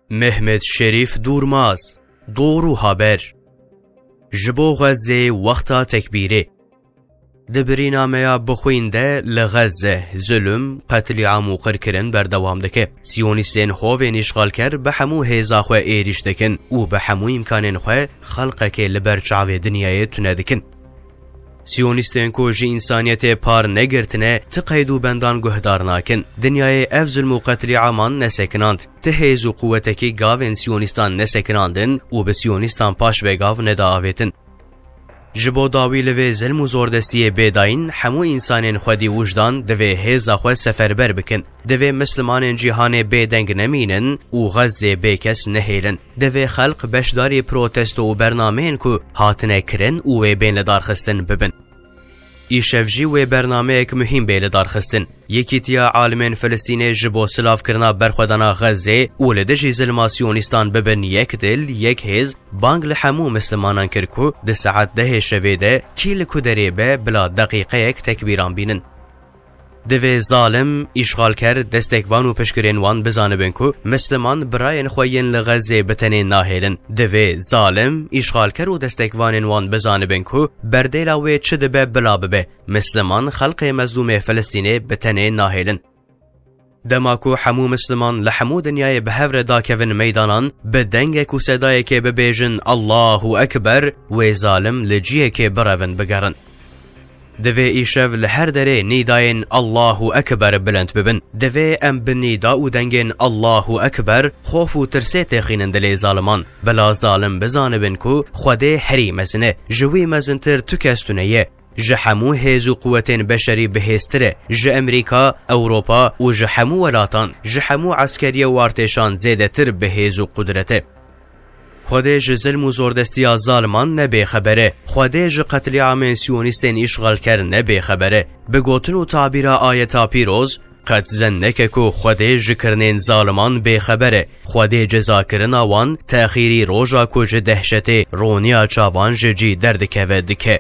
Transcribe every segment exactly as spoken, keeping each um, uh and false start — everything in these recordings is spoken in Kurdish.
Mehmet Şerîf Durmaz, Doğru Haber. Ji bo Xezzê wexta tekbîrê. Di birîna me ya bixwîn de li Xezze zulm, qetlîam û qirkirin berdewam dike. Siyonîstên hovên îşxalker bi hemû hêza xwe êrîş dikin û bi hemû îmkanên xwe xelqekê li ber çavê dinyayê tune dikin. Siyonîstên ku ji însaniyetê par negirtine, ti qeyd û bendan guhdar nakin. Dinyayê ev zulm û qetlîaman nesekinand. Ti hêz û quwetekî gavên siyonîstan nesekinandin û bi siyonîstan paş ve gav neda avêtin. Ji bo dawî li vê zilm û zordestiyê bê dayîn, hemû însanên xwedî wijdan divê hêza xwe seferber bikin. Divê mislimanên cîhanê bê deng nemînin û Xezzê bê kes nehêlin. Divê xelq beşdarî protesto û bernameyên ku hatine kirin û wê bên lidarxistin bibin. Îşev jî wê bernameyek muhîm bê lidarxistin. Yekîtiya alimên Filistînê ji bo silavkirina berxwedana Xezzê û li dijî zilma siyonîstan bibin yek dil, yek hêz, bang li hemû mislimanan kir ku di saet dehê şevê de kî li ku derê be bila deqîqeyek tekbîran bînin. Divê zalim, îşxalker, destekvan û piştgirên wan bizanibin ku misliman birayên xwe yên li Xezzê bi tenê nahêlin. Divê zalim, îşxalker û destekvanên wan bizanibin ku berdêla wê çi dibe bila bibe. Misliman xelqê mezlûmê Filistînê bi tenê nahêlin. Dema ku hemû misliman li hemû dinyayê bi hev re dakevin meydanan, bi dengek û sedayekê bibêjin, "Allahu Ekber", wê zalim li ciyekê birevin bigerin. Divê îşev li her derê nîdayên "Allahu Ekber" bilind bibin. Divê em bi nîda û dengên "Allahu Ekber" xof û tirsê têxînin dilê zaliman. Bila zalim bizanibin ku Xwedê herî mezin e. Ji wî mezintir tu kes tune ye. Ji hemû hêz û quwetên beşerî bihêztir e. Ji Emerîka, Ewropa û ji hemû welatan, ji hemû eskeriye û artêşan zêdetir bi hêz û qudret e. Xwedê ji zilm û zordestiya zaliman ne bêxeber e. Xwedê ji qetlîamên siyonîstên îşxalker ne bêxeber e. Bi gotin û tabîra ayeta pîroz, qet zen neke ku Xwedê ji kirinên zaliman bêxeber e. Xwedê cezakirina wan texîrî roja ku ji dehşetê roniya çavan ji cî derdikeve dike.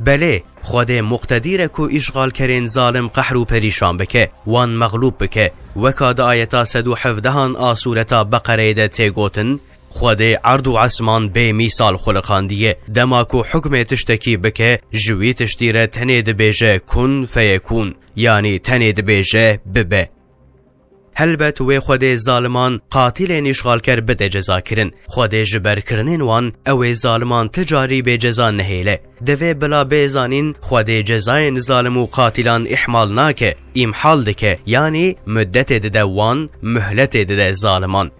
Belê, Xwedê muqtedîr e ku îşxalkerên zalim qehr û perîşan bike, wan mexlûb bike. Weka di ayeta sed û hevdehan a sûreta Beqereyê de tê gotin, Xwedê erd û esman bê mîsal xuliqandiye. Dema ku hukmê tiştekî bike, ji wî tiştî re tenê dibêje kun feyekun, yanî tenê dibêje bibe. Helbet wê Xwedê zaliman, qatilên îşxalker bide cezakirin. Xwedê ji ber kirinên wan, ew ê zaliman ti carî bê ceza nehêle. Divê bila bê zanîn, Xwedê cezayên zalim û qatilan îhmal nake, îmhal dike, yanî muddetê dide wan, muhletê dide zaliman.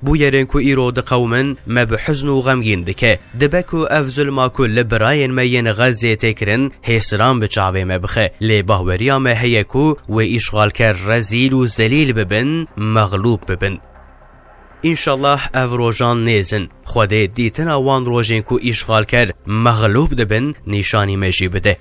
Bûyerên ku îro diqewimin, me bi huzn û xemgîn dike. Dibe ku ev zulma ku li birayên me yên Xezzê tê kirin, hêsiran bi çavê me bixe. Lê baweriya me heye ku wê îşxalker rezîl û zelîl bibin, mexlûb bibin. Înşallah ev rojan nêz in. Xwedê dîtina wan rojên ku îşxalker mexlûb dibin, nîşanî me jî bide.